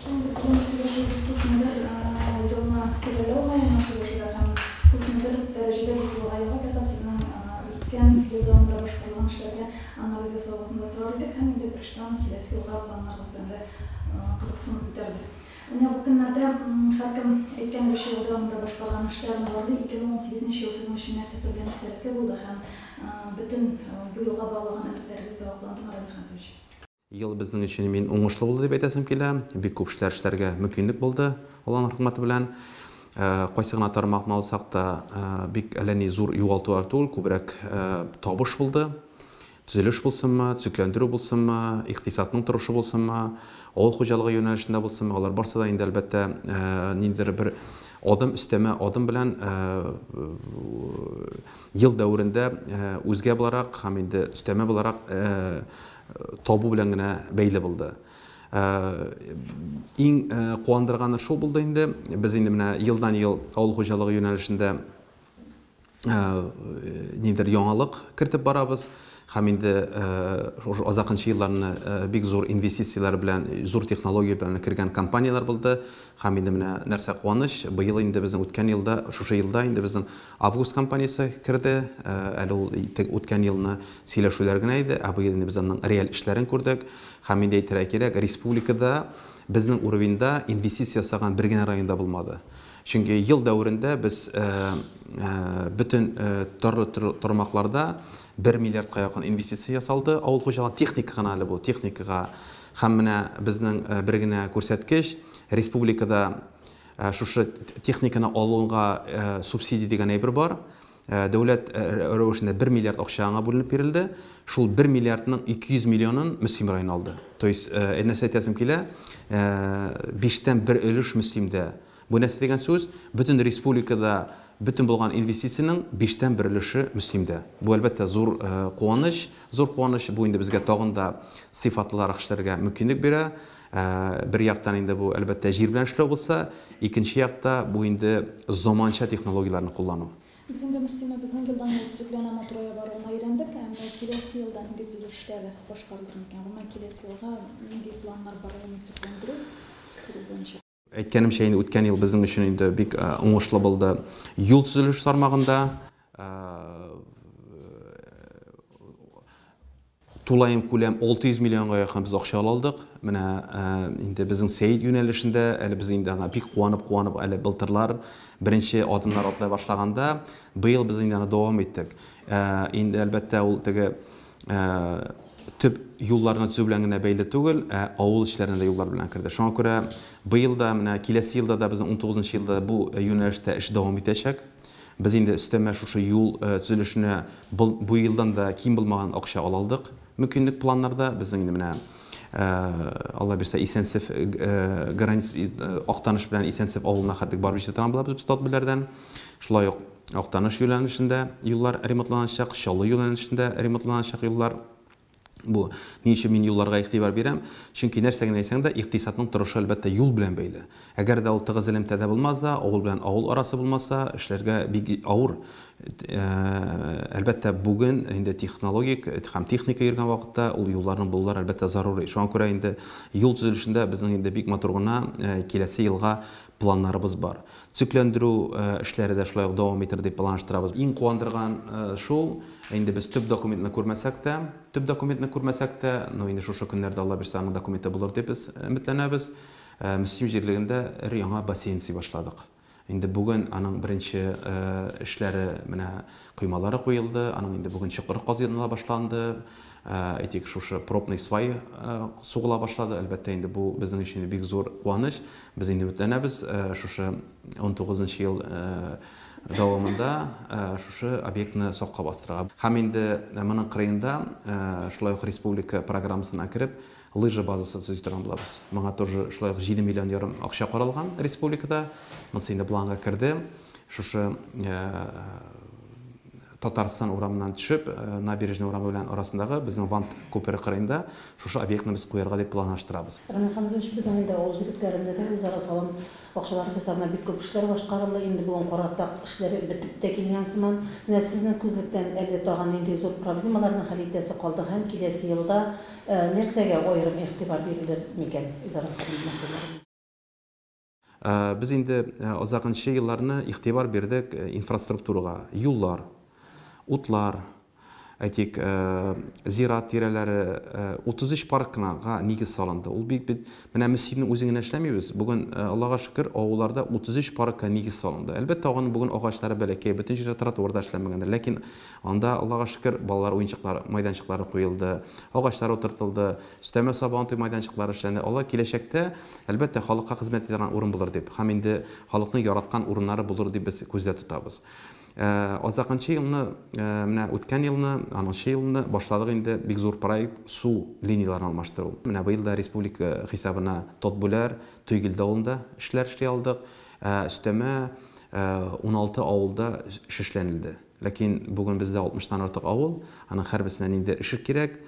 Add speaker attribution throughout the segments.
Speaker 1: Инде бүген сөйләшүебез күпмедер елны төгәлләү уңаеннан сөйләшүләр һәм күпмедер дәрәҗәдә без елга йомгак ясап, сезнең үткән ел дәвамында башкарылган эшләргә анализ ясавыгызны да сорар идек һәм инде берочтан киләсе елга планнарыгыз белән дә кызыксынып үтәрбез. Менә бу көннәрдә һәркем әйткәнебезчә ел дәвамында башкарган эшләрен барлый. 2018 нче ел сезнең өчен нәрсәсе белән истәлекле булды һәм бөтен бу елга баглаган өметләрегез дә акландымы, Рамил Хәмзович?
Speaker 2: Ел безнең өчен мин уңышлы булды дип әйтәсем килә. Бик күп эшләр эшләргә мөмкинлек булды Алланың рәхмәте белән. Кайсы гына тармакны алсак та, бик әллә ни зур югалтулар түгел, күбрәк табыш булды. Төзелеш булсынмы, төзекләндерү булсынмы, икътисадның торышы булсынмы, авыл хуҗалыгы юнәлешендә булсынмы, алар барсы да инде, әлбәттә, ниндидер бер адым, өстәмә адым белән ел дәверендә үзгә буларак һәм инде өстәмә буларак табу белән генә бәйле булды. Иң куандырганы шул булды инде, без инде менә елдан-ел авыл хуҗалыгы юнәлешендә ниндидер яңалык кертеп барабыз һәм инде шушы азакынчы елларны бик зур инвестицияләр белән, зур технология белән кергән компанияләр булды. Һәм инде менә нәрсә куаныч, быел инде безнең үткән елда, шушы елда инде безнең Август компаниясе керде. Әле ул үткән елны сөйләшүләр генә иде, ә быел инде без аның реаль эшләрен күрдек. Һәм инде әйтергә кирәк, республикада безнең уровеньда инвестиция ясаган бер генә район да булмады. Чөнки ел дәверендә без бөтен төрле тармакларда 1 миллиардка якын инвестиция ясалды. Авыл хуҗалыгы техника гына әле бу, техникага. Һәм менә безнең бер генә күрсәткеч, республикада шушы техниканы алуга субсидия дигән әйбер бар. Дәүләт рәвешендә 1 миллиард акча аңа бүленеп бирелде. Шул 1 миллиардның 200 миллионын Мөслим районы алды. То есть, нәрсә әйтәсем килә, биштән бер өлеш Мөслимдә. Бу нәрсә дигән сүз? Бөтен республикада бөтен булган инвестициянең биштән бер өлеше Мөслимдә. Бу, әлбәттә, зур куаныч, зур куаныч. Бу инде безгә тагын да сыйфатлырак эшләргә мөмкинлек бирә. Бер яктан инде бу, әлбәттә, җир белән эшләү булса, икенче якта бу инде заманча технологияләрне куллану.
Speaker 1: Без инде Мөслимебезнең елдан-ел төзекләнә, матурая баруына өйрәндек. Ә менә киләсе елда нинди төзелеш эшләре башкарылыр микән? Гомумән, киләсе елга нинди планнар бар районны төзекләндерү, үстерү буенча?
Speaker 2: Әйткәнемчә, инде үткән ел безнең өчен инде бик уңышлы булды. Юл төзелеш тармагында тулаем күләм 600 миллионга якын без акча ала алдык. Менә инде безнең Сәет юнәлешендә әле без инде аңа бик куанып-куанып әле былтырлар беренче адымнар атлай башлаганда, быел без инде аны дәвам иттек. Инде әлбәттә ул теге төп юлларны төзү белән генә бәйле түгел, ә авыл эчләренә дә юллар белән керде. Шуңа күрә быел да, менә киләсе елда да безнең 19 елда бу юнәлештә эш дәвам итәчәк. Без инде өстәмә шушы юл төзелешенә бу елдан да ким булмаган акча ала алдык. Мөмкинлек планнарда безнең инде менә Алла бирсә Исәнсеф границ Актаныш белән Исәнсеф авылына хәтлек барып җитә торган булабыз без Татбиләрдән. Шулай ук Актаныш юнәлешендә юллар ремонтланачак, Чаллы юнәлешендә ремонтланачак юллар. Бу ни өчен мин юлларга игътибар бирәм? Чөнки нәрсә генә әйтсәң дә, икътисадның торышы әлбәттә юл белән бәйле. Әгәр дә ул тыгыз элемтәдә булмаса, авыл белән авыл арасы булмаса, эшләргә бик авыр. Әлбәттә, бүген инде технологик һәм техника йөргән вакытта ул юлларның булулары әлбәттә зарури. Шуңа күрә инде юл төзелешендә безнең инде бик матур гына киләсе елга планнарыбыз бар. Төзекләндерү эшләре дә шулай ук дәвам итер дип планлаштырабыз. Иң куандырган шул, инде без төп документны күрмәсәк тә, төп документны күрмәсәк тә, но инде шушы көннәрдә Алла бирсә аның документы булыр дип без өметләнәбез. Мөслим җирлегендә өр-яңа бассейн төзи башладык. Инде бүген аның беренче эшләре менә коймалары куелды, аның инде бүген чокыры казыла башланды. Әйтик, шушы пробный свай сугыла башлады. Әлбәттә, инде бу безнең өчен бик зур куаныч. Без инде өметләнәбез, шушы 19 ел дәвамында шушы объектны сакка бастырырга. Һәм инде моның кырыенда шулай ук республика программасына кереп, лыжа базасы төзи торган булабыз. Моңа тоже шулай ук 7 миллион ярым акча каралган республикада. Монысы инде планга керде. Шушы Татарстан урамыннан төшеп, Набережная урамы белән арасындагы безнең Вант күпере кырыенда шушы объектны без куярга дип планлаштырабыз.
Speaker 3: Рамил Хамзович, безнең инде авыл җирлекләрендә дә үзара салым акчалары хисабына бик күп эшләр башкарылды. Инде бүген карасак, эшләр бетеп тә килгән сыман. Менә сезнең күзлектән әле тагын нинди зур проблемаларны хәл итәсе калды һәм киләсе елда нәрсәгә аерым игътибар бирелер микән үзара салым мәсьәләләренә?
Speaker 2: Без инде азакынчы елларны игътибар бирдек инфраструктурага, юллар, утлар, әйтик, зират тирәләре, 33 паркка нигез салынды. Ул бик бит менә Мөслимнең үзен генә эшләмибез. Бүген, Аллага шөкер, авылларда 33 паркка нигез салынды. Әлбәттә, аның бүген агачлары бәләкәй, бөтен җирдә тротуар да эшләнмәгәндер. Ләкин анда, Аллага шөкер, балалар уенчыклары, майданчыклары куелды, агачлар утыртылды, өстәмә сабантуй майданчыклары эшләнде. Алар киләчәктә, әлбәттә, халыкка хезмәт итә торган урын булыр дип һәм инде халыкның яраткан урыннары булыр дип без күздә тотабыз. Азакынчы елны, менә үткән елны, аныңчы елны башладык инде бик зур проект су линияләрен алмаштыру. Менә быел да республика хисабына Тотбүләр, Тойгелде авылында эшләр эшли алдык. Өстәмә 16 авылда эш эшләнелде. Ләкин бүген бездә 60-тан артык авыл, аның һәрберсенә ниндидер эше кирәк.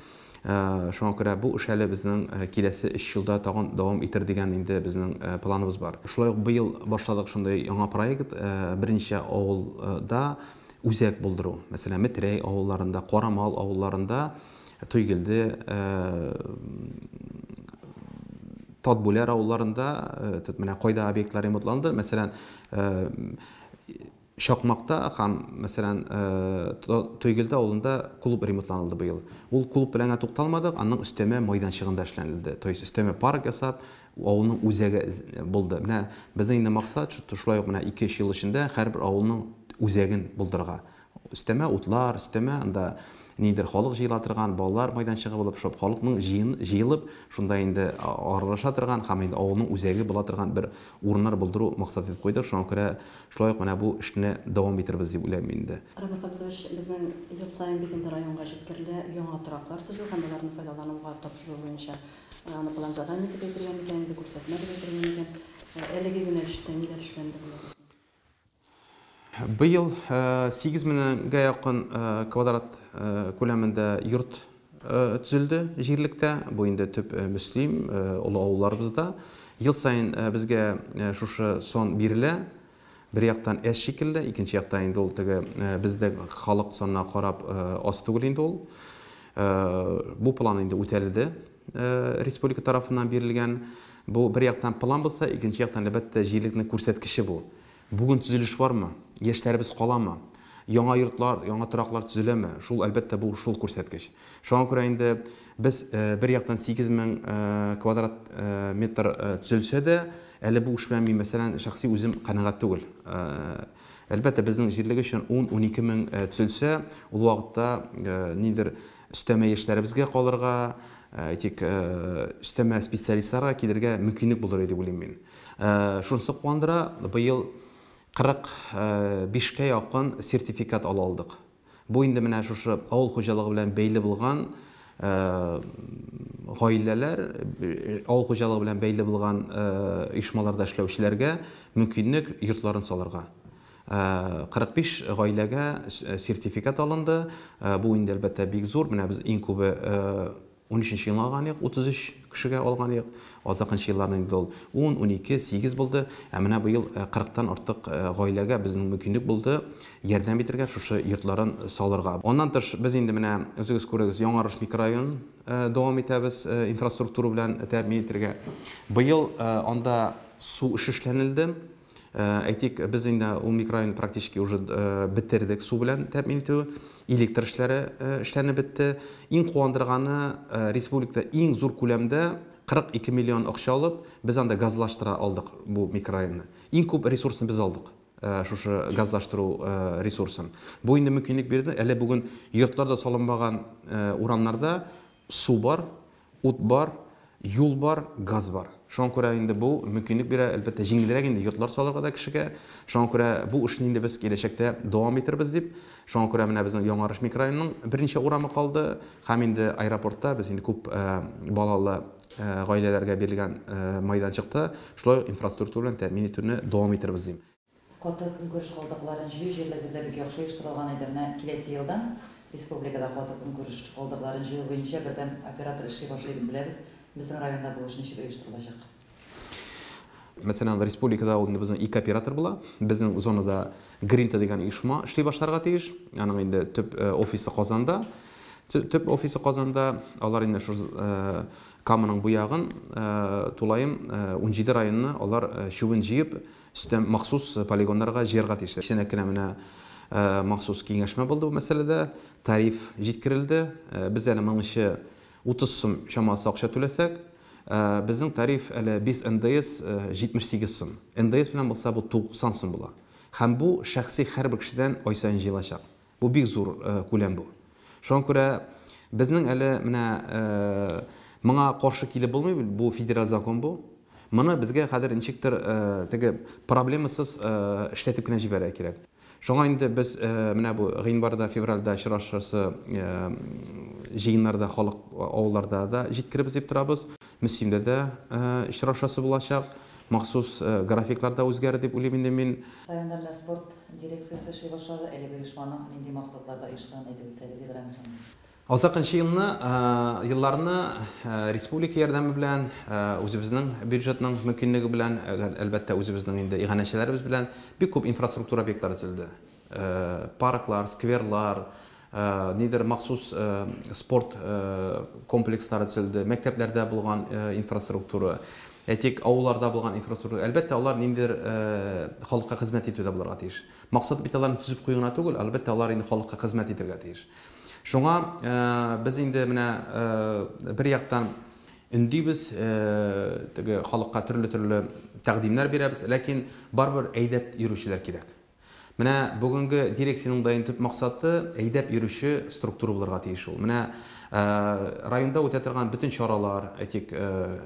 Speaker 2: Шуңа күрә бу эш әле безнең киләсе 3 елда тагын дәвам итер дигән инде безнең планыбыз бар. Шулай ук быел башладык шундый яңа проект, берничә авылда үзәк булдыру. Мәсәлән, Метрәй авылларында, Карамал авылларында, Тойгелде, Татбүләр авылларында, менә кайда объектлар ремонтланды, мәсәлән, Чакмакта һәм, мәсәлән, Тойгелде авылында клуб ремонтланылды быел. Ул клуб белән генә тукталмадык, аның өстәмә майданчыгында эшләнелде. То есть өстәмә парк ясап, авылның үзәге булды. Менә безнең инде максат шулай ук менә 2-3 ел эчендә һәрбер авылның үзәген булдырырга. Өстәмә утлар, өстәмә анда ниндидер халык җыела торган, балалар майданчыгы булып, шул халыкның җыен җыелып, шунда инде аралаша торган һәм инде авылның үзәге була торган бер урыннар булдыру максат итеп куйдык. Шуңа күрә шулай ук менә бу эшне дәвам итербез дип уйлыйм инде.
Speaker 4: Роберт Хабзович, безнең ел саен бит инде районга җиткерелә яңа тораклар төзү һәм аларны файдалануга тапшыру буенча аны план задание дип әйтелгән икән, инде күрсәтмә дип әйтелгән икән. Әлеге юнәлештә ниләр эшләнде быел?
Speaker 2: Быел 8 меңгә якын квадрат күләмендә йорт төзелде җирлектә. Бу инде төп Мөслим, олы авылларыбызда. Ел саен безгә шушы сан бирелә. Бер яктан әз шикелле, икенче яктан инде ул теге бездә халык санына карап аз түгел инде ул. Бу план инде үтәлде республика тарафыннан бирелгән. Бу бер яктан план булса, икенче яктан әлбәттә җирлекнең күрсәткече бу. Бүген төзелеш бармы? Яшьләребез каламы? Яңа йортлар, яңа тораклар төзеләме? Шул әлбәттә бу шул күрсәткеч. Шуңа күрә инде без бер яктан 8000 квадрат метр төзелсә дә, әле бу эш белән мин, мәсәлән, шәхси үзем канәгать түгел. Әлбәттә, безнең җирлек өчен 10-12 мең төзелсә, ул вакытта ниндидер өстәмә яшьләребезгә калырга, әйтик, өстәмә специалистларга килергә мөмкинлек булыр иде дип уйлыйм мин. Шунысы куандыра, быел 45-кә якын сертификат ала алдык. Бу инде менә шушы авыл хуҗалыгы белән бәйле булган гаиләләр, авыл хуҗалыгы белән бәйле булган оешмаларда эшләүчеләргә мөмкинлек йортларын салырга. 45 гаиләгә сертификат алынды. Бу инде әлбәттә бик зур. Менә без иң күбе 13 елны алган идек, 33 кешегә алган идек. Азакынчы елларны инде ул 10, 12, 8 булды. Ә менә быел 40-тан артык гаиләгә безнең мөмкинлек булды ярдәм итәргә, шушы йортларын салырга. Аннан тыш без инде менә үзегез күрегез, Яңарыш микрорайон дәвам итәбез инфраструктура белән тәэмин итәргә. Быел анда су эше эшләнелде. Әйтик, без инде ул микрорайон практически уже бетердек су белән тәэмин итү, электр эшләре эшләнеп бетте. Иң куандырганы, республикада иң зур күләмдә 42 миллион акча алып, без анда газлаштыра алдык бу микрорайонны. Иң күп ресурсын без алдык, шушы газлаштыру ресурсын. Бу инде мөмкинлек бирде. Әле бүген йортларда салынмаган урамнарда су бар, ут бар, юл бар, газ бар. Шуңа күрә инде бу мөмкинлек бирә, әлбәттә, җиңелрәк инде йортлар салырга да кешегә. Шуңа күрә бу эшне инде без киләчәктә дәвам итербез дип. Шуңа күрә менә безнең Яңарыш микрорайонының берничә урамы калды. Һәм инде аэропортта без инде күп балалы гаиләләргә бирелгән майданчыкта шулай ук инфраструктура белән тәэмин итүне дәвам итербез дим.
Speaker 5: Каты көнкүреш калдыкларын җыю җирлегебездә бик яхшы оештырылган иде. Менә киләсе елдан республикада каты көнкүреш калдыкларын җыю буенча бердәм оператор эшли башлый дип беләбез. Безнең районда бу эш ничек оештырылачак?
Speaker 2: Мәсәлән, республикада ул инде безнең ике оператор була. Безнең зонада Гринта дигән оешма эшли башларга тиеш. Аның инде төп офисы Казанда. Төп офисы Казанда, алар инде шул Каманың бу ягын тулаем 17 районны алар чүбен җыеп, өстән махсус полигоннарга җыярга тиешләр. Кичәнәк кенә менә махсус киңәшмә булды бу мәсьәләдә, тариф җиткерелде. Без әле моңынчы 30 сум чамасы акча түләсәк, безнең тариф әле без НДС 78 сум. НДС белән булса бу 90 сум була. Һәм бу шәхси һәрбер кешедән ай саен җыелачак. Бу бик зур күләм бу. Шуңа күрә безнең әле менә моңа каршы килеп булмый, бу федераль закон бу. Моны безгә хәзер ничектер теге проблемасыз эшләтеп кенә җибәрергә кирәк. Шуңа инде без менә бу гыйнварда, февральдә очрашасы җыеннарда халык авылларда да җиткеребез дип торабыз. Мөслимдә дә очрашасы булачак. Махсус графиклар да үзгәрер дип уйлыйм инде мин.
Speaker 5: Районда менә спорт дирекциясе эшли башлады. Әлеге оешманың нинди максатларда оешканын әйтеп үтсәгез иде, Рамил Хәмидович.
Speaker 2: Азакынчы елны, елларны республика ярдәме белән, үзебезнең бюджетның мөмкинлеге белән, әлбәттә, үзебезнең инде иганәчеләребез белән бик күп инфраструктура объектлары төзелде. Парклар, скверлар, нидер махсус спорт комплекслары төзелде, мәктәпләрдә булган инфраструктура, әйтик, авылларда булган инфраструктура. Әлбәттә, алар ниндидер халыкка хезмәт итүдә булырга тиеш. Максат бит аларны төзеп кую гына түгел, әлбәттә, алар инде халыкка хезмәт итәргә тиеш. Шуңа без инде менә бер яктан өндибез, теге халыкка төрле-төрле тәкъдимнәр бирәбез, ләкин барыбер әйдәп йөрүчеләр кирәк. Менә бүгенге дирекциянең да инде төп максаты әйдәп йөрүче структура булырга тиеш ул. Менә районда үтә торган бөтен чаралар, әйтик,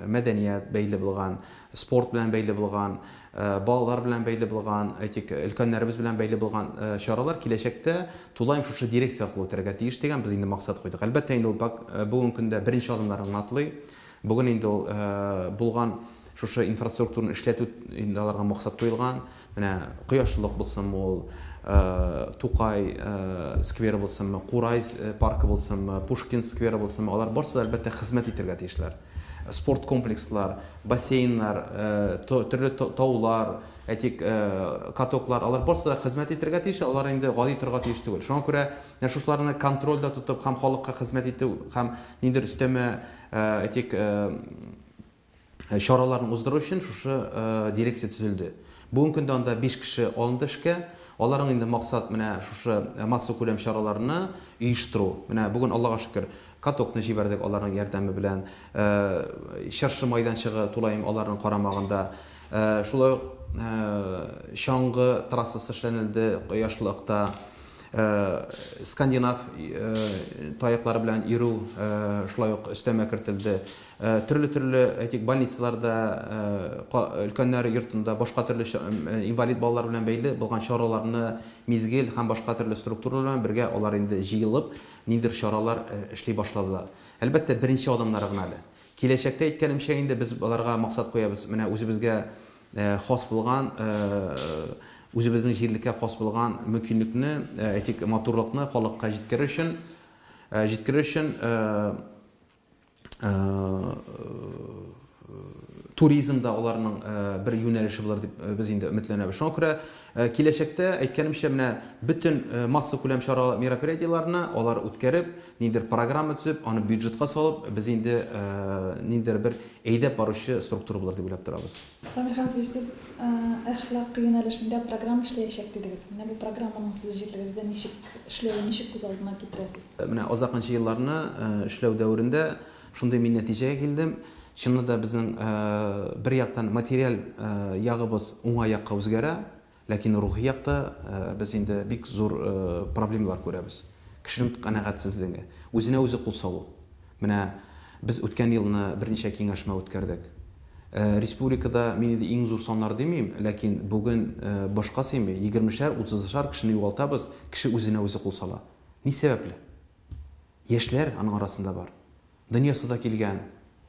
Speaker 2: мәдәният бәйле булган, спорт белән бәйле булган, балалар белән бәйле булган, әйтик, өлкәннәребез белән бәйле булган чаралар киләчәктә тулаем шушы дирекция аркылы үтәргә тиеш дигән без инде максат куйдык. Әлбәттә, инде ул бүгенге көндә беренче адымнарын гына атлый. Бүген инде ул булган шушы инфраструктураны эшләтү инде аларга максат куелган. Менә кояшлылык булсынмы ул, Тукай скверы булсынмы, Курай паркы булсынмы, Пушкин скверы булсынмы, алар барысы да әлбәттә хезмәт итәргә тиешләр. Спорт комплекслар, бассейннар, төрле таулар, әйтик, катоклар, алар барысы да хезмәт итәргә тиеш, алар инде гади торырга тиеш түгел. Шуңа күрә менә шушыларны контрольдә тотып һәм халыкка хезмәт итү һәм ниндидер өстәмә, әйтик, чараларын уздыру өчен шушы дирекция төзелде. Бүгенге көндә анда 5 кеше алынды эшкә. Аларның инде максат менә шушы массакүләм чараларны оештыру. Менә бүген Аллага шөкер, катокны җибәрдек аларның ярдәме белән. Чыршы майданчыгы тулаем аларның карамагында. Шулай ук чаңгы трассасы эшләнелде Кояшлыкта. Скандинав таяклары белән йөрү шулай ук өстәмә кертелде. Төрле-төрле, әйтик, больницаларда, өлкәннәр йортында, башка төрле инвалид балалар белән бәйле булган чараларны мизгел һәм башка төрле структуралар белән бергә алар инде җыелып, ниндидер чаралар эшли башладылар. Әлбәттә, беренче адымнары гына әле. Киләчәктә әйткәнемчә инде без аларга максат куябыз. Менә үзебезгә хас булган, үзебезнең җирлеккә хас булган мөмкинлекне, әйтик, матурлыкны халыкка җиткерер өчен, туризм да аларның бер юнәлеше булыр дип без инде өметләнәбез. Шуңа күрә киләчәктә әйткәнемчә менә бөтен массакүләм чара мероприятиеләрне алар үткәреп, ниндидер программа төзеп, аны бюджетка салып, без инде ниндидер бер әйдәп баручы структура булыр дип уйлап торабыз.
Speaker 1: Дамир Хансович, сез әхлак юнәлешендә программа эшләячәк дидегез. Менә бу программаның сез җирлегегездә ничек эшләвен ничек күз алдына китерәсез?
Speaker 2: Менә азакынчы елларны эшләү дәверендә шундый мин нәтиҗәгә килдем. Чынлы да безнең бер яктан материаль ягыбыз уңай якка үзгәрә, ләкин рухи якта без инде бик зур проблемалар күрәбез. Кешенең канәгатьсезлеге, үзенә үзе кул салу. Менә без үткән елны берничә киңәшмә үткәрдек. Республикада мин инде иң зур саннар димим, ләкин бүген башка сыймый, егермешәр, утызышар кешене югалтабыз, кеше үзенә үзе кул сала. Ни сәбәпле? Яшьләр аның арасында бар. Дөньясы да килгән,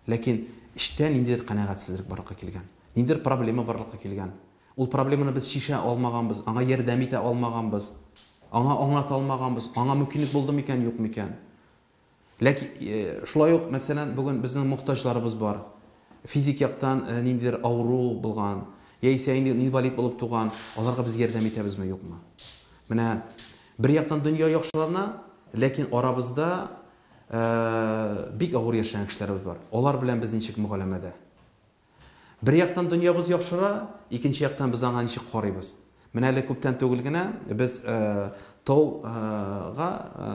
Speaker 2: ләкин эштә ниндидер канәгатьсезлек барлыкка килгән, ниндидер проблема барлыкка килгән. Ул проблеманы без чишә алмаганбыз, аңа ярдәм итә алмаганбыз, аңа аңлата алмаганбыз, аңа мөмкинлек булды микән, юк микән. Ләкин шулай ук, мәсәлән, бүген безнең мохтаҗларыбыз бар. Физик яктан ниндидер авыру булган, яисә инде инвалид булып туган, аларга без ярдәм итәбезме, юкмы? Менә бер яктан дөнья яхшылана, ләкин арабызда Бик авыр яшәгән кешеләребез бар. Алар белән без ничек мөгаләмәдә? Бер яктан дөньябыз яхшыра, икенче яктан без аңа ничек карыйбыз? Менә әле күптән түгел генә без тауга,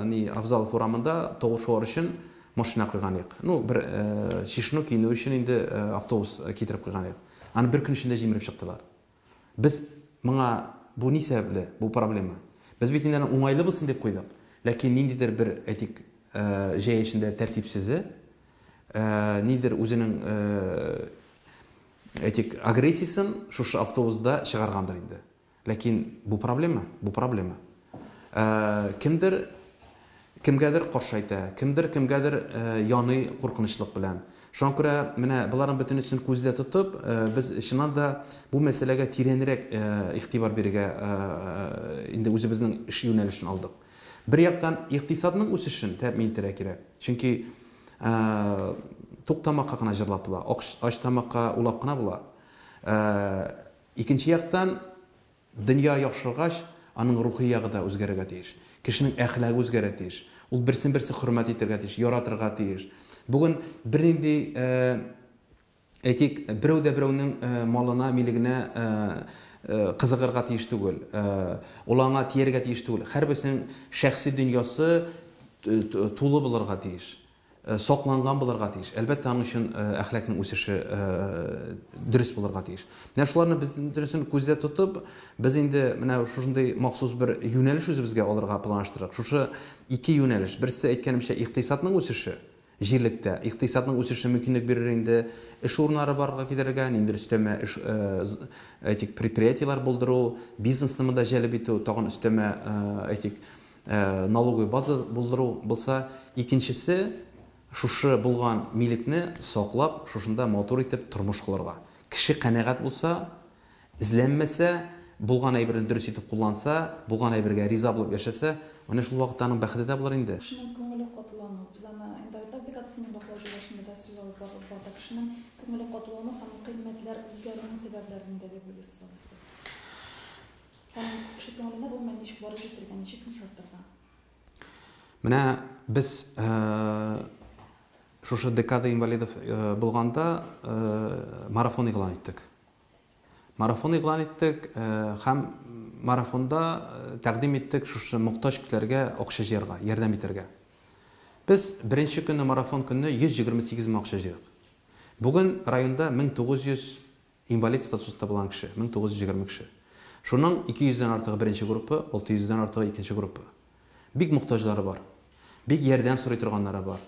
Speaker 2: ни, Авзалов урамында тау шуар өчен машина куйган идек. Ну, бер чишенү, киенү өчен инде автобус китереп куйган идек. Аны бер көн эчендә җимереп чыктылар. Без моңа бу ни сәбәпле, бу проблема? Без бит инде аны уңайлы булсын дип куйдык. Ләкин ниндидер бер, әйтик, җәй эчендә тәртипсезе, нидер үзенең, әйтик, агрессиясен шушы автобуста чыгаргандыр инде. Ләкин бу проблема, бу проблема. Кемдер кемгәдер каршы әйтә, кемдер кемгәдер яный куркынычлык белән. Шуңа күрә менә боларның бөтенесен күздә тотып, без чыннан да бу мәсьәләгә тирәнрәк игътибар бирергә инде үзебезнең эш юнәлешен алдык. Бер яктан икътисадның үсешен тәэмин итәргә кирәк. Чөнки тук тамакка гына җырлап була, ач тамакка улап кына була. Икенче яктан, дөнья яхшыргач, аның рухи ягы да үзгәрергә тиеш. Кешенең әхлагы үзгәрергә тиеш. Ул берсен-берсе хөрмәт итәргә тиеш, яратырга тиеш. Бүген бернинди, әйтик, берәү дә берәүнең малына, милегенә кызыгырга тиеш түгел. Ул аңа тияргә тиеш түгел. Һәрберсенең шәхси дөньясы тулы булырга тиеш. Сакланган булырга тиеш. Әлбәттә, аның өчен әхлакның үсеше дөрес булырга тиеш. Менә шуларны без дөресен күздә тотып, без инде менә шушындый махсус бер юнәлеш үзебезгә алырга планлаштырдык. Шушы ике юнәлеш. Берсе, әйткәнемчә, икътисадның үсеше җирлектә. Икътисадның үсеше мөмкинлек бирер инде эш урыннары барлыкка китерергә, ниндидер өстәмә эш, әйтик, предприятиеләр булдыру, бизнесны монда җәлеп итү, тагын өстәмә, әйтик, налоговый база булдыру булса, икенчесе шушы булган милекне саклап, шушында матур итеп тормыш кылырга. Кеше канәгать булса, эзләнмәсә, булган әйберне дөрес итеп кулланса, булган әйбергә риза булып яшәсә, менә шул вакытта аның бәхете дә булыр инде.
Speaker 1: Кешенең күңеле катылану. Без аны инвалидлар декадасының баклау җыелышында да сүз алып бардык. Кешенең күңеле катылану һәм кыйммәтләр үзгәрүнең сәбәпләре нидә дип уйлыйсыз алайса? Һәм кеше күңеленә гомумән ничек барып җитәргә, ничек йомшартырга?
Speaker 2: Менә без шушы декада инвалидов булганда марафон игълан иттек. Марафон игълан иттек һәм марафонда тәкъдим иттек шушы мохтаҗ кешеләргә акча җыярга, ярдәм итәргә. Без беренче көнне марафон көнне 128 мең акча җыйдык. Бүген районда 1900 Инвалид статусында булган кеше, 1920 кеше. Шуның 200 дән артыгы беренче группа, 600 дән артыгы икенче группа. Бик мохтаҗлары бар. Бик ярдәм сорый торганнары бар.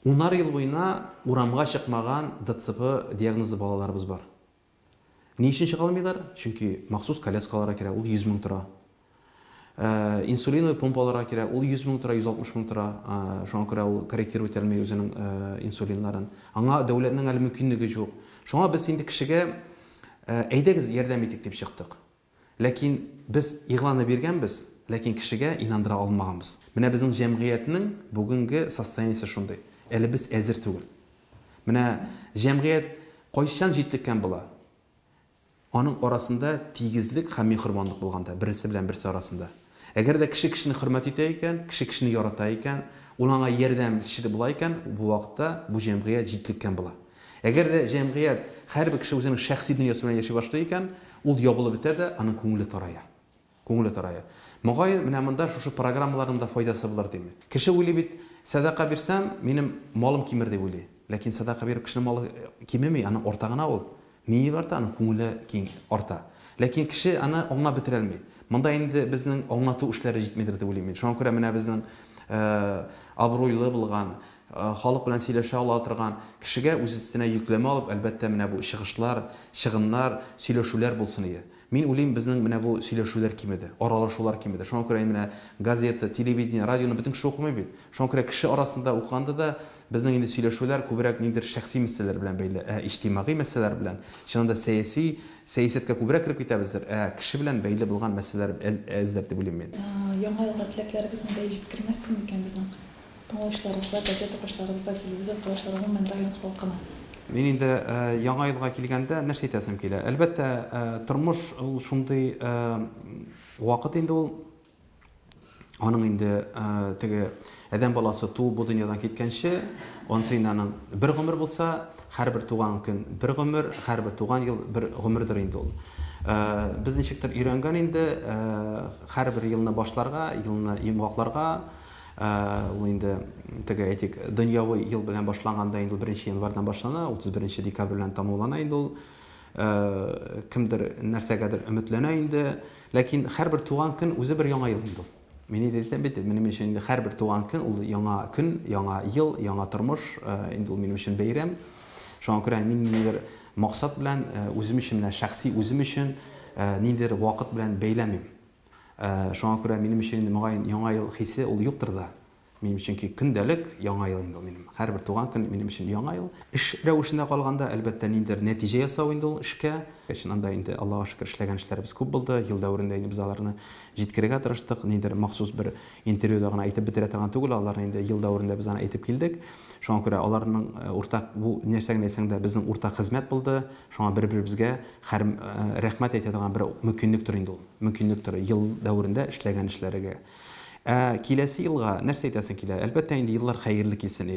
Speaker 2: Унар ел буена урамга чыкмаган ДЦП диагнозы балаларыбыз бар. Ни өчен чыга алмыйлар? Чөнки махсус коляска алырга кирәк, ул 100 мең тора. Инсулиновый помпа алырга кирәк, ул 100 мең тора, 160 мең тора. Шуңа күрә ул корректировать итә алмый үзенең инсулиннарын. Аңа дәүләтнең әле мөмкинлеге юк. Шуңа без инде кешегә әйдәгез ярдәм итик дип чыктык. Ләкин без игъланны биргәнбез, ләкин кешегә инандыра алмаганбыз. Менә безнең җәмгыятьнең бүгенге состояниесе шундый. Әле без әзер түгел. Менә җәмгыять кайчан җитлеккән була? Аның арасында тигезлек һәм миһербанлык булганда, берсе белән берсе арасында. Әгәр дә кеше кешене хөрмәт итә икән, кеше кешене ярата икән, ул аңа ярдәмчел була икән, бу вакытта бу җәмгыять җитлеккән була. Әгәр дә җәмгыять һәрбер кеше үзенең шәхси дөньясы белән яши башлый икән, ул ябылып бетә дә, аның күңеле тарая. Күңеле тарая. Мөгаен, менә монда шушы программаларның да файдасы булыр дим. Кеше уйлый бит, сәдака бирсәм, минем малым кимер дип уйлый. Ләкин сәдака биреп кешенең малы кимеми, аның арта гына ул. Ние арта, аның күңеле киң арта. Ләкин кеше аны аңлап бетерә алмый. Монда инде безнең аңлату эшләре җитмидер дип уйлыйм мин. Шуңа күрә менә безнең абруйлы булган, халык белән сөйләшә ала торган кешегә үз өстенә йөкләмә алып, әлбәттә, менә бу чыгышлар, чыгымнар, сөйләшүләр булсын иде. Мин уйлыйм, безнең менә бу сөйләшүләр кимеде, аралашулар кимеде. Шуңа күрә менә газета, телевидение, радионы бөтен кеше укымый бит. Шуңа күрә кеше арасында укыганда да безнең инде сөйләшүләр күбрәк ниндидер шәхси мәсьәләләр белән бәйле, ә иҗтимагый мәсьәләләр белән, чыннан да сәяси, сәясәткә күбрәк кереп китәбездер, ә кеше белән бәйле булган мәсьәләләр әздер дип уйлыйм мин.
Speaker 1: Яңа елга теләкләрегезне дә җиткермәссез микән безнең тыңлаучыларыбызга, газета укучыларыбызга, телевизор караучыларга, гомумән район халкына?
Speaker 2: Мин инде Яңа елга килгәндә нәрсә әйтәсем килә? Әлбәттә, тормыш ул шундый вакыт инде ул. Аның инде теге адәм баласы туып бу дөньядан киткәнче, анысы инде аның бер гомер булса, һәрбер туган көн бер гомер, һәрбер туган ел бер гомердер инде ул. Без ничектер өйрәнгән инде һәрбер елны башларга, елны йомгакларга. Ул инде теге әйтик, дөньяви ел белән башланганда инде ул 1 январьдан башлана, 31 декабрь белән тәмамлана инде ул. Кемдер нәрсәгәдер өметләнә инде, ләкин һәрбер туган көн үзе бер яңа ел инде ул. Мин инде әйтәм бит, минем өчен инде һәрбер туган көн ул яңа көн, яңа ел, яңа тормыш, инде ул минем өчен бәйрәм. Шуңа күрә мин ниндидер максат белән, үзем өчен, менә шәхси үзем өчен ниндидер вакыт белән бәйләмим. Шуңа күрә минем өчен инде мөгаен яңа ел хисе ул юктыр да. Минем чөнки көндәлек яңа ел инде ул минем. Һәрбер туган көн минем өчен яңа ел. Эш рәвешендә калганда, әлбәттә, ниндидер нәтиҗә ясау инде ул эшкә. Чыннан да инде Аллага шөкер эшләгән эшләребез күп булды. Ел дәверендә инде без аларны җиткерергә тырыштык. Ниндидер махсус бер интервьюда гына әйтеп бетерә торган түгел, аларны инде ел дәверендә без аны әйтеп килдек. Шуңа күрә аларның уртак, бу нәрсә генә әйтсәң дә, безнең уртак хезмәт булды. Шуңа бер-беребезгә һәр рәхмәт әйтә торган бер мөмкинлектер инде ул. Мөмкинлектер ел дәверендә эшләгән эшләргә. Киләсе елга нәрсә әйтәсең килә? Әлбәттә, инде еллар хәерле килсен.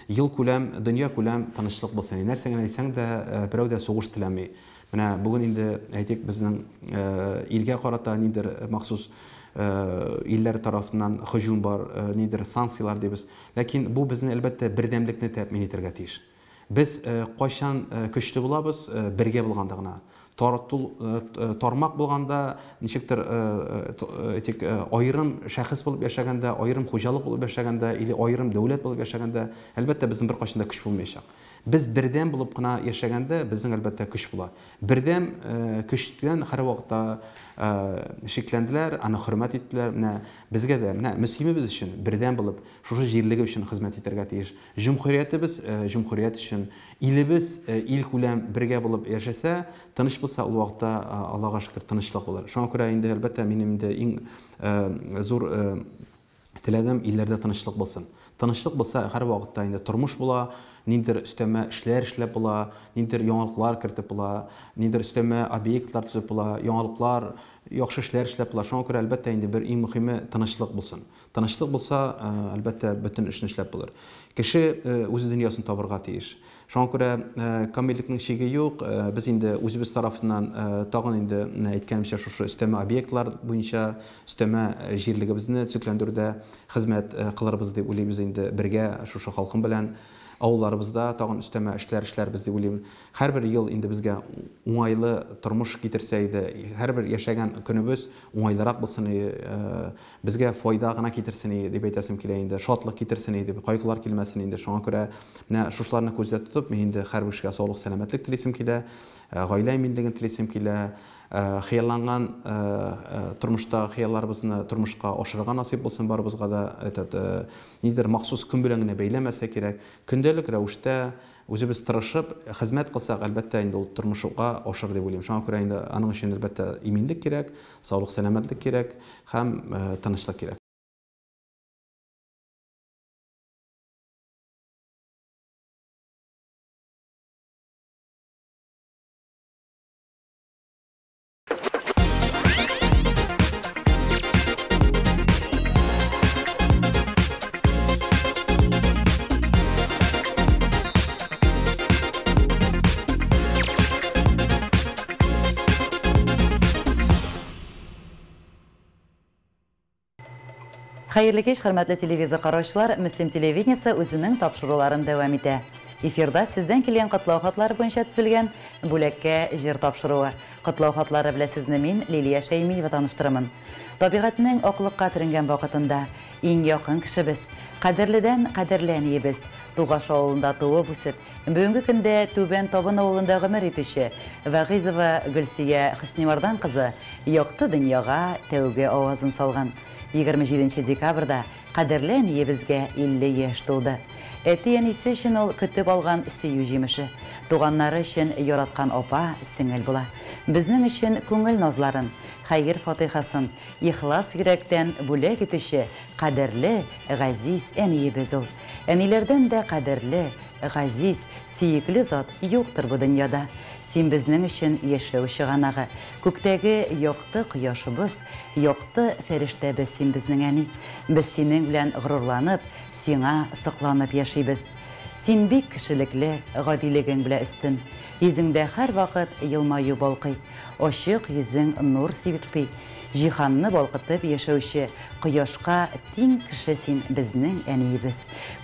Speaker 2: Ел күләм, дөнья күләм тынычлык булсын. Нәрсә генә әйтсәң дә, берәү дә сугыш теләми. Менә бүген инде әйтик, безнең илгә карата нидер махсус илләр тарафыннан һөҗүм бар, нидер санкцияләр дибез. Ләкин бу безне әлбәттә бердәмлекне тәэмин итәргә тиеш. Без кайчан көчле булабыз, бергә булганда гына. Тармак булганда, ничектер, әйтик, аерым шәхес булып яшәгәндә, аерым хуҗалык булып яшәгәндә, или аерым дәүләт булып яшәгәндә, әлбәттә, безнең беркайчан да көч булмаячак. Без бердәм булып кына яшәгәндә, безнең әлбәттә көч була. Бердәм көчтән һәрвакытта шикләнделәр, аны хөрмәт иттеләр. Менә безгә дә, менә Мөслимебез өчен бердәм булып, шушы җирлеге өчен хезмәт итәргә тиеш. Җөмһүриятебез, җөмһүрият өчен, илебез, ил күләм бергә булып яшәсә, тыныч булса, ул вакытта Аллага шөкер тынычлык булыр. Шуңа күрә инде әлбәттә минем инде иң зур теләгем илләрдә тынычлык булсын. Тынычлык булса, һәр вакытта инде тормыш була, ниндидер өстәмә эшләр эшләп була, ниндидер яңалыклар кертеп була, ниндидер өстәмә объектлар төзеп була, яңалыклар, яхшы эшләр эшләп була. Шуңа күрә әлбәттә инде бер иң мөһиме тынычлык булсын. Тынычлык булса, әлбәттә, бөтен эшне эшләп булыр. Кеше үз дөньясын табырга тиеш. Шуңа күрә камиллекнең чиге юк. Без инде үзебез тарафыннан тагын инде әйткәнемчә шушы өстәмә объектлар буенча өстәмә җирлегебезне төзекләндерүдә хезмәт кылырбыз дип уйлыйбыз инде бергә шушы халкым белән авылларыбызда тагын өстәмә эшләр эшләрбез дип уйлыйм. Һәрбер ел инде безгә уңайлы тормыш китерсә иде, һәрбер яшәгән көнебез уңайлырак булсын иде, безгә файда гына китерсен иде дип әйтәсем килә инде, шатлык китерсен иде, кайгылар килмәсен инде. Шуңа күрә менә шушыларны күздә тотып, мин инде һәрбер кешегә саулык, сәламәтлек телисем килә, гаилә иминлеген телисем килә, хыялланган тормышта хыялларыбызны тормышка ашырырга насыйп булсын барыбызга да. Этот нидер махсус көн белән генә бәйләмәсә кирәк. Көндәлек рәвештә үзебез тырышып хезмәт кылсак, әлбәттә инде ул тормышка ашыр дип уйлыйм. Шуңа күрә инде аның өчен әлбәттә иминлек кирәк, саулык, сәламәтлек кирәк һәм тынычлык кирәк.
Speaker 5: Хәерле кич, хөрмәтле телевизор караучылар, Мөслим телевидениесе үзенең тапшыруларын дәвам итә. Эфирда сездән килгән котлау хатлары буенча төзелгән бүләккә җыр тапшыруы. Котлау хатлары белән сезне мин, Лилия Шәймиева таныштырымын. Табигатьнең аклыкка төренгән вакытында иң якын кешебез, кадерледән кадерле әниебез, Тугаш авылында туып үсеп, бүгенге көндә Түбән Табын авылында гомер итүче Вагизова Гөлсия Хөснимардан кызы якты дөньяга тәүге авазын салган. 27 декабрьдә кадерле әниебезгә 50 яшь тулды. Әти-әнисе өчен ул көтеп алган сөю җимеше, туганнары өчен яраткан апа, сеңел була. Безнең өчен күңел назларын, хәер фатихасын, ихлас йөрәктән бүләк итүче кадерле, газиз әниебез ул. Әниләрдән дә кадерле, газиз, сөекле зат юктыр бу дөньяда. Син безнең өчен яшәү чыганагы, күктәге якты кояшыбыз, якты фәрештәбез син безнең әни. Без синең белән горурланып, сиңа сокланып яшибез. Син бик кешелекле, гадилегең белән өстен. Йөзеңдә һәрвакыт елмаю балкый, ачык йөзең нур сирпи. Җиһанны балкытып яшәүче, кояшка тиң кеше син безнең әниебез.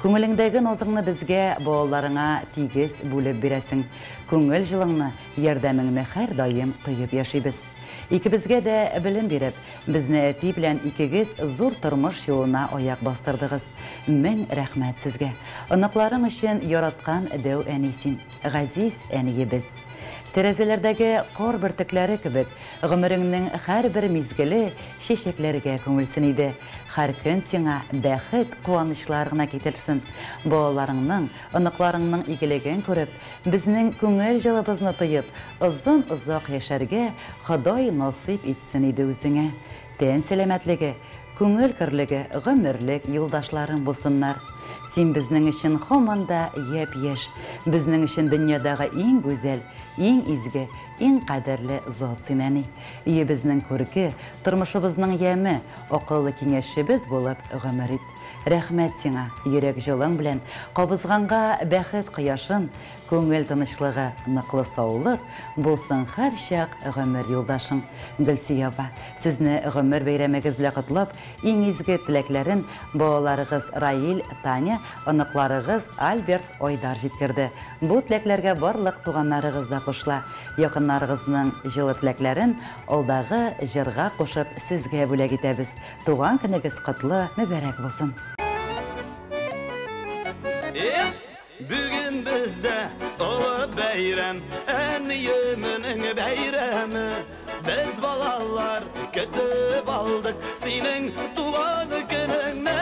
Speaker 5: Күңелеңдәге назыңны безгә, балаларыңа тигез бүлеп бирәсең. Күңел җылыңны, ярдәмеңне һәрдаим тоеп яшибез. Икебезгә дә белем биреп, безне әти белән икегез зур тормыш юлына аяк бастырдыгыз. Мең рәхмәт сезгә. Оныкларың өчен яраткан дәү әни син, газиз әниебез. Тәрәзәләрдәге кар бөртекләре кебек, гомереңнең һәрбер мизгеле чәчәкләргә күмелсен иде. Һәр көн сиңа бәхет, куанычлар гына китерсен. Балаларыңның, оныкларыңның игелеген күреп, безнең күңел җылыбызны тоеп, озын-озак яшәргә Ходай насыйп итсен иде үзеңә. Тән сәламәтлеге, күңел көрлеге, гомерлек юлдашларың булсыннар. Син безнең өчен һаман да япь-яшь, безнең өчен дөньядагы иң гүзәл, иң изге, иң кадерле зат син, әни. Өебезнең күрке, тормышыбызның яме, акыллы киңәшчебез булып гомер ит. Рәхмәт сиңа, йөрәк җылың белән кабызганга бәхет кояшын, күңел тынычлыгы, ныклы саулык булсын һәрчак гомер юлдашың. Гөлсия апа, сезне гомер бәйрәмегез белән котлап, иң изге теләкләрен балаларыгыз Раил, Таня, оныкларыгыз Альберт, Айдар җиткерде. Бу теләкләргә барлык туганнарыгыз да кушыла. Якыннарыгызның җылы теләкләрен алдагы җырга кушып сезгә бүләк итәбез. Туган көнегез котлы, мөбарәк булсын.
Speaker 6: Бүген бездә олы бәйрәм, әниемнең бәйрәме. Без балалар көтеп алдык синең туган көнеңне.